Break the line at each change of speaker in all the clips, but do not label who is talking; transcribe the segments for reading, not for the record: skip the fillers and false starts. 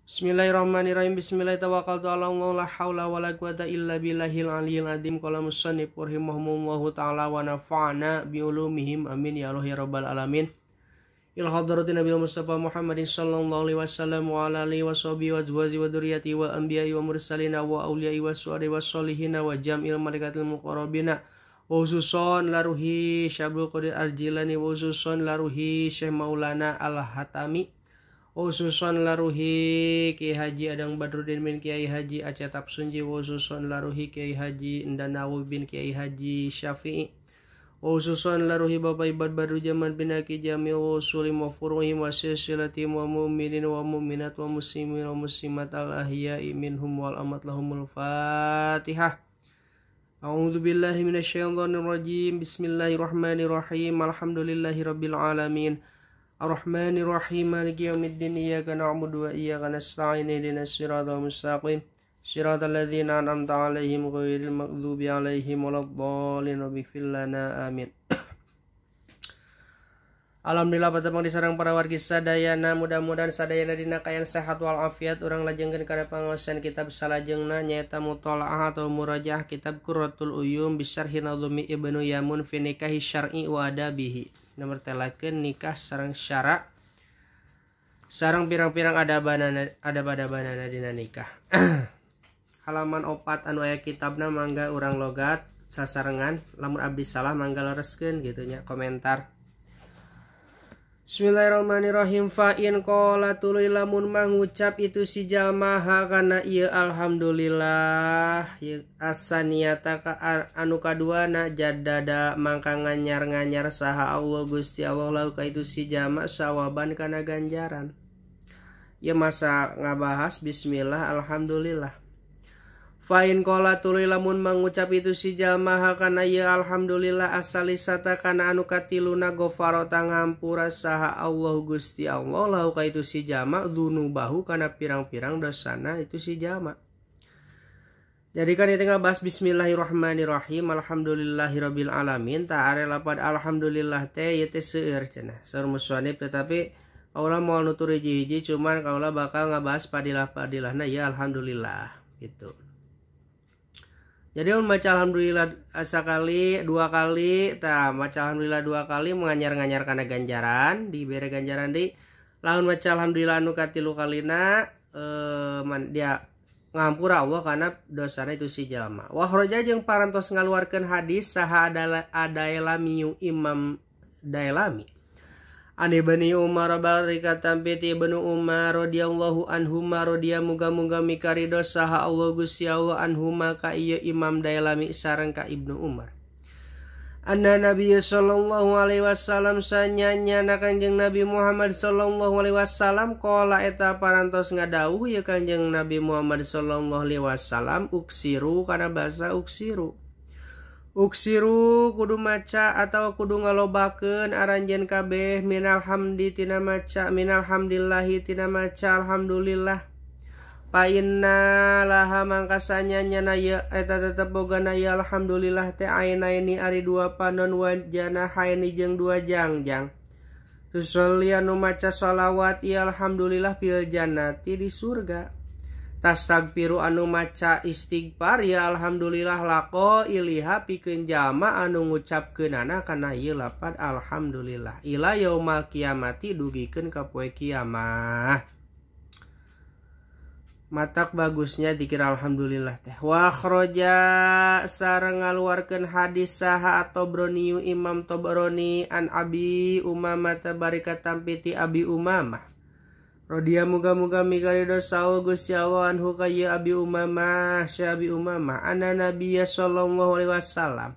Bismillahirrahmanirrahim. Bismillahirrahmanirrahim. Tawakkaltu ala Allah la haula wala quwata illa billahil aliyil azim. Qala musannif rahimahumullahu taala wa nafa'ana bi ulumihim. Amin ya Allah ya rabbal alamin. Ila hadratin Nabi Mustafa Muhammadin sallallahu alaihi wasallam wa ala alihi washabihi wa azwaji wa dzurriyyati wa anbiya'i wa mursalina wa auliya'i wa suhada'i wa sholihina wa jam'il malaikatil muqarrabina wa khususon laruhi Syabul Qadir Al-Jilani wa khususon laruhi Syekh Maulana Al-Hatami khususon laruhi Kiai Haji Adang Badruddin bin Kiai Haji Aceh Tapsunji khususon laruhi Kiai Haji Ndanawi bin Kiai Haji Syafi'i khususon laruhi Bapak Ibad Badru Jaman bin Aki Jamil wa usulim wa furuhim wa silsilatim wa mu'minin wa mu'minat wa muslimin wa muslimat al ahya'i minhum wal amat lahumul fatihah. A'udzu billahi minasyaitonir rajim. Bismillahirrahmanirrahim. Alhamdulillahirabbil alamin. Arrahmanirrahim. Maliki yaumiddin. Iyyaka na'budu wa iyyaka nasta'in. Ihdinas siratal mustaqim. Siratal ladzina an'amta 'alaihim ghairil maghdubi 'alaihim waladdallin. Rabbighfir lana. Amin. Alhamdulillah patepang disarang para wargi sadayana, mudah-mudahan sadayana dina kaayaan sehat walafiat. Urang lajengkeun kana pangaosan kitab salajengna nyaeta mutalaah atau murajaah kitab Qurratul Uyun bisyarhi Nadhmi Ibnu Yamun fi nikahi syar'i wa adabihi. Nomor telakeun nikah sareng syara sareng pirang-pirang adabanana adab-adabanana dina nikah. Halaman 4 anu aya kitabna mangga urang logat sasarengan, lamun abdi salah mangga lereskeun gitu nya komentar. Bismillahirrahmanirrahim. Fa in qala tuluy lamun mangucap itu si jalma kana ieu alhamdulillah ieu asaniyata ka anu kaduana jaddada mangka nganyar-nganyar saha Allah Gusti Allah lau ka itu si jalma sawaban kana ganjaran. Ieu masa ngabahas bismillah alhamdulillah. Fa in qala tuluy lamun mangucap itu si jalma kana ieu alhamdulillah asalisata kana anu katiluna ghafara ngampura saha Allah Gusti Allah lahu ka itu si jalma dzunubahu kana pirang-pirang dosana itu si jalma. Jadi kan itu ngabahas bismillahirrahmanirrahim alhamdulillahirabbil alamin. Ta are lapad alhamdulillah teh ieu teh seueur cenah. Seueur musannif tetapi kaula moal nutur hiji-hiji cuman kaula bakal ngabahas padilah-padilahna ya alhamdulillah gitu. Jadi mun maca alhamdulillah sekali, dua kali, tah maca alhamdulillah dua kali menganyar-nganyar kana ganjaran, dibere ganjaran di. Lamun maca alhamdulillah anu katilu kalina dia ngampura Allah karena dosana itu si jalma. Wa kharaja jeung parantos ngaluarkeun hadis saha adailami Imam Dailami. An Ibni Umar barikatan piti Ibnu Umar radhiyallahu anhuma radhiya muga-muga mikarido saha Allah Gusti Allah anhuma ka ieu Imam Dailami sareng ka Ibnu Umar. Anna Nabi sallallahu alaihi wasallam sanyanya na Kanjeng Nabi Muhammad sallallahu alaihi wasallam qala eta parantos ngadawuh ieu Kanjeng Nabi Muhammad sallallahu alaihi wasallam uksiru kana basa uksiru. Uksiru kudu maca atau kudu ngalobakeun aranjeun kabeh minal hamdi tina maca minal hamdillahi tina maca alhamdulillah. Fa inna laha mangkasanya nyana ieu eta tetep bogana ieu alhamdulillah teh ainaini ari dua panon wa janahaini jeung dua jangjang. Tusolli anu maca shalawat ieu alhamdulillah fil jannati di surga. Tastagfiru anu maca istighfar ya alhamdulillah laqo iliha pikeun jalma anu ngucapkeunana kana ieu lapad alhamdulillah ila yaumal kiamati dugikeun ka poe kiamah. Matak bagusnya dikira alhamdulillah teh. Wa kharaja sareng ngaluarkeun hadis saha At-Tabrani Imam Tabrani an Abi Umamah barikat tampiti Abi Umamah radhiya muga-muga mikarido saha Gusti Allah anhu ka ieu Abi Umamah sy Abi Umamah anna Nabiyya sallallahu alaihi wasallam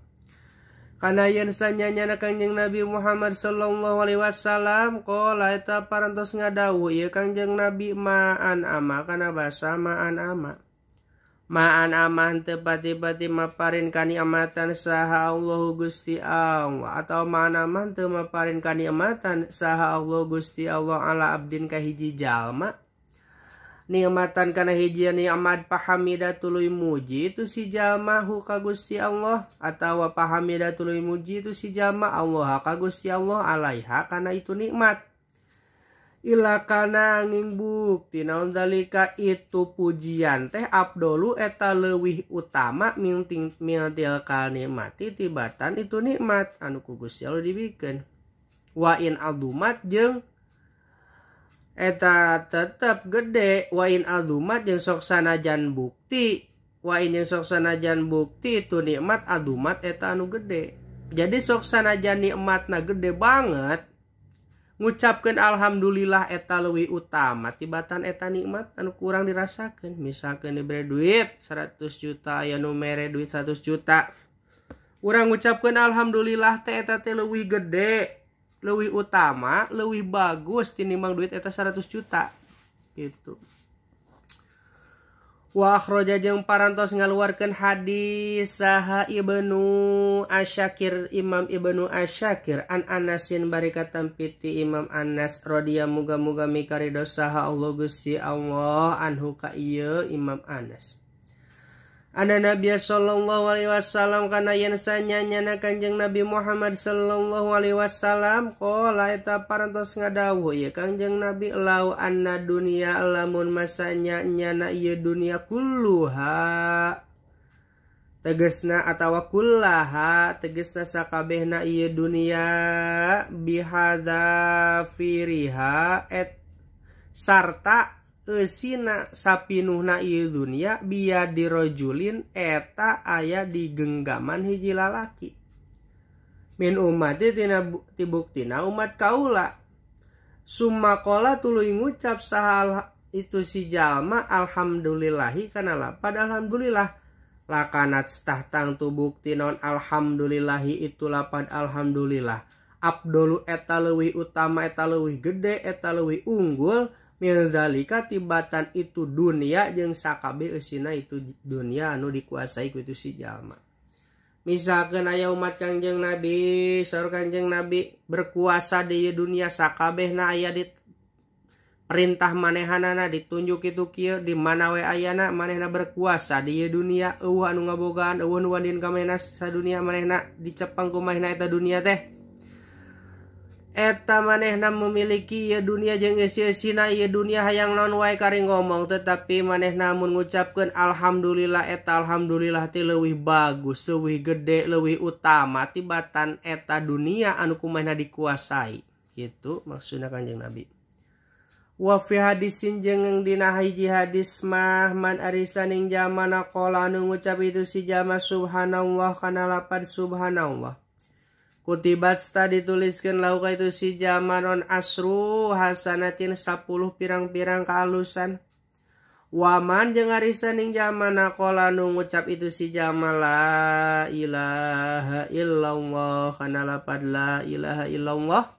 kana yen sanyanya Kanjeng Nabi Muhammad sallallahu alaihi wasallam qala eta parantos ngadawuh ieu Kanjeng Nabi ma'an ama kana basa ma'an ama ma'an ama teu pati-pati maparin kaniamatan saha Allah Gusti Allah atau ma'an ama teu maparin kaniamatan saha Allah Gusti Allah ala abdin ka hiji jalma nikmatan kana hiji nikmat pahamida tuluy muji itu si jalma hu ka Gusti Allah atawa pahamida tuluy muji itu si jalma Allah ka Gusti Allah alaiha kana itu nikmat. Ila kana angin bukti naon dalika itu pujian teh abdolu eta leuwih utama minting mintil nikmati tibatan itu nikmat anu ku Gusti Allah dibikeun. Wa in adumat jeung eta tetep gede, wa in adumat jeung sok sanajan bukti, wa in jeung sok sanajan bukti itu nikmat adumat eta anu gede. Jadi sok sanajan nikmatna gede banget, ngucapkeun alhamdulillah eta leuwih utama tibatan eta nikmat anu kurang dirasakeun. Misalkeun dibere duit 100 juta, aya nu mere duit 100 juta, urang ngucapkeun alhamdulillah teh eta teh leuwih gede, leuwih utama, leuwih bagus tinimbang duit eta 100 juta gitu. Wa akhraja jeung parantos ngaluarkeun hadis saha Ibnu Asyakir, Imam Ibnu Asyakir an Anasin bari katampi ti Imam Anas radhiyallahu muga-muga mikarido saha Allah Gusti Allah anhu ka ieu Imam Anas. Anna Nabi sallallahu alaihi wasallam kana yen sanyanyana Kanjeng Nabi Muhammad sallallahu alaihi wasallam qala eta parantos ngadawuh ieu Kanjeng Nabi lau anna dunya lamun masanya nyana ieu dunya kulluha tegesna atawa kullaha tegesna sakabehna ieu dunya bihadzafiriha et sarta eusina sapinuhna ieu dunya biadirojulin eta aya di genggaman hiji lalaki min ummati tina tibuktina umat kaula. Summa qala tuluy ngucap sahal itu si jalma alhamdulillahi kana lapad alhamdulillah lakanat stah tangtu bukti naon alhamdulillahi itu lapad alhamdulillah abdolu eta leuwih utama eta leuwih gede eta leuwih unggul min zalika tibatan itu dunia jeung sakabeh eusina itu dunia anu dikuasai ku itu si jalma. Misalkeun aya umat Kangjeng Nabi, saur Kangjeng Nabi berkuasa di dunia sakabehna aya di perintah manehanana ditunjuk kitu kieu di mana we ayana manehna berkuasa di dunia eueuh anu ngabogaan eueuh nu wandin ka manehna sadunia manehna dicepeng ku manehna eta dunia teh. Eta manehna memiliki ieu dunia jeung eusi-eusina ieu dunia hayang naon wae kari ngomong tetapi manehna mun ngucapkeun alhamdulillah eta alhamdulillah teh leuwih bagus, leuwih gede, leuwih utama tibatan eta dunia anu ku manehna dikuasai. Gitu maksudna Kanjeng Nabi. Wa fi hadisin jeung dina hiji hadis mah man arisaning jamana qala anu ngucap itu si jama subhanallah kana lapad subhanallah. Kutibat dituliskeun lahu ka itu si jamanon asru hasanatin 10 pirang-pirang kaalusan. Waman jeung arisaning jamana qala nu ngucap itu si jama la ilaha illallah kana lapad la ilaha illallah.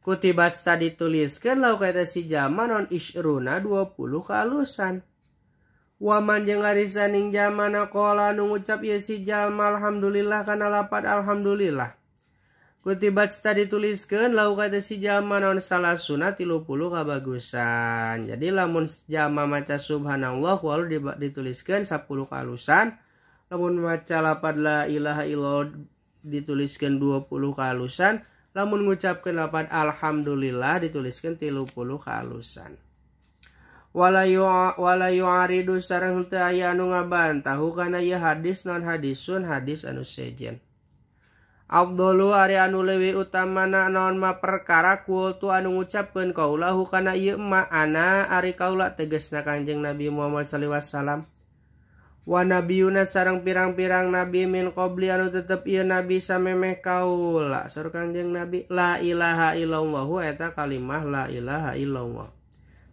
Kutibat dituliskeun lahu ka itu si jamanon isruna 20 kaalusan. Waman jeung arisaning jamana qala nu ngucap ieu si jama alhamdulillah kana lapad alhamdulillah. Kutibat dituliskeun lahu kata si jalma naon salasuna 30 kabagusan. Jadi lamun jalma maca subhanallah walu dituliskeun 10 kalusan. Lamun maca lapad la ilaha illallah dituliskeun 20 kalusan. Lamun ngucapkeun lapad alhamdulillah dituliskeun 30 kalusan. Wala yu'aridu sareng teu aya anu ngabantahu kana ieu hadis naon hadisun hadis anu sejen. Abdulu ari anu leuwih utamana naon ma perkara kultu anu ngucapkeun kaulahu kana ieu ma ana ari kaula tegasna Kanjeng Nabi Muhammad sallallahu alaihi wasallam. Wa nabiyuna sareng pirang-pirang nabi min qabli anu tetep ieu nabi samemeh kaula saur Kanjeng Nabi la ilaha illallah eta kalimah la ilaha illallah.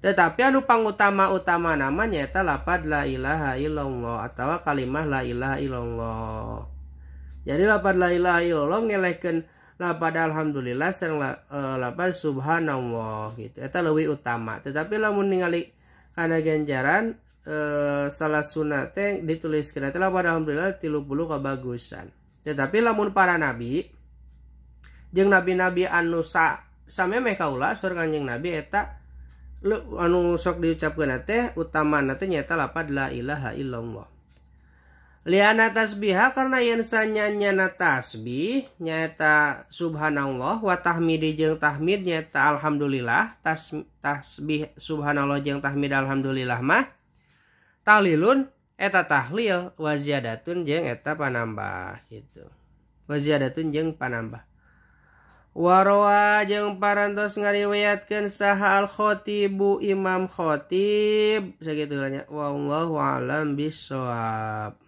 Tetapi anu pangutama-utama namanya eta lapad la ilaha illallah atawa kalimah la ilaha illallah. Jadi lapad la ilaha illallah ngelehkeun lapad alhamdulillah sareng lapad subhanallah gitu. Eta leuwih utama. Tetapi lamun ningali kana ganjaran salah sunah teh dituliskeun eta lapad alhamdulillah 30 kabagusan. Tetapi lamun para nabi jeung nabi-nabi anu samemeh kaula saur Kanjeng Nabi eta anu sok diucapkeun teh utamana teh nyaeta lapad la ilaha illallah. Liana tasbiha karena yen sanyanyana tasbih nyaeta subhanallah wa tahmidi jeung tahmid nyaeta alhamdulillah tasbih subhanallah jeung tahmid alhamdulillah mah tahlilun eta tahlil wa ziyadatun jeung eta panambah gitu. Wa ziyadatun jeung panambah. Warowa jeung parantos ngariwayatkeun saha al khatibu imam khatib sakitu nya wallahu alam bissawab.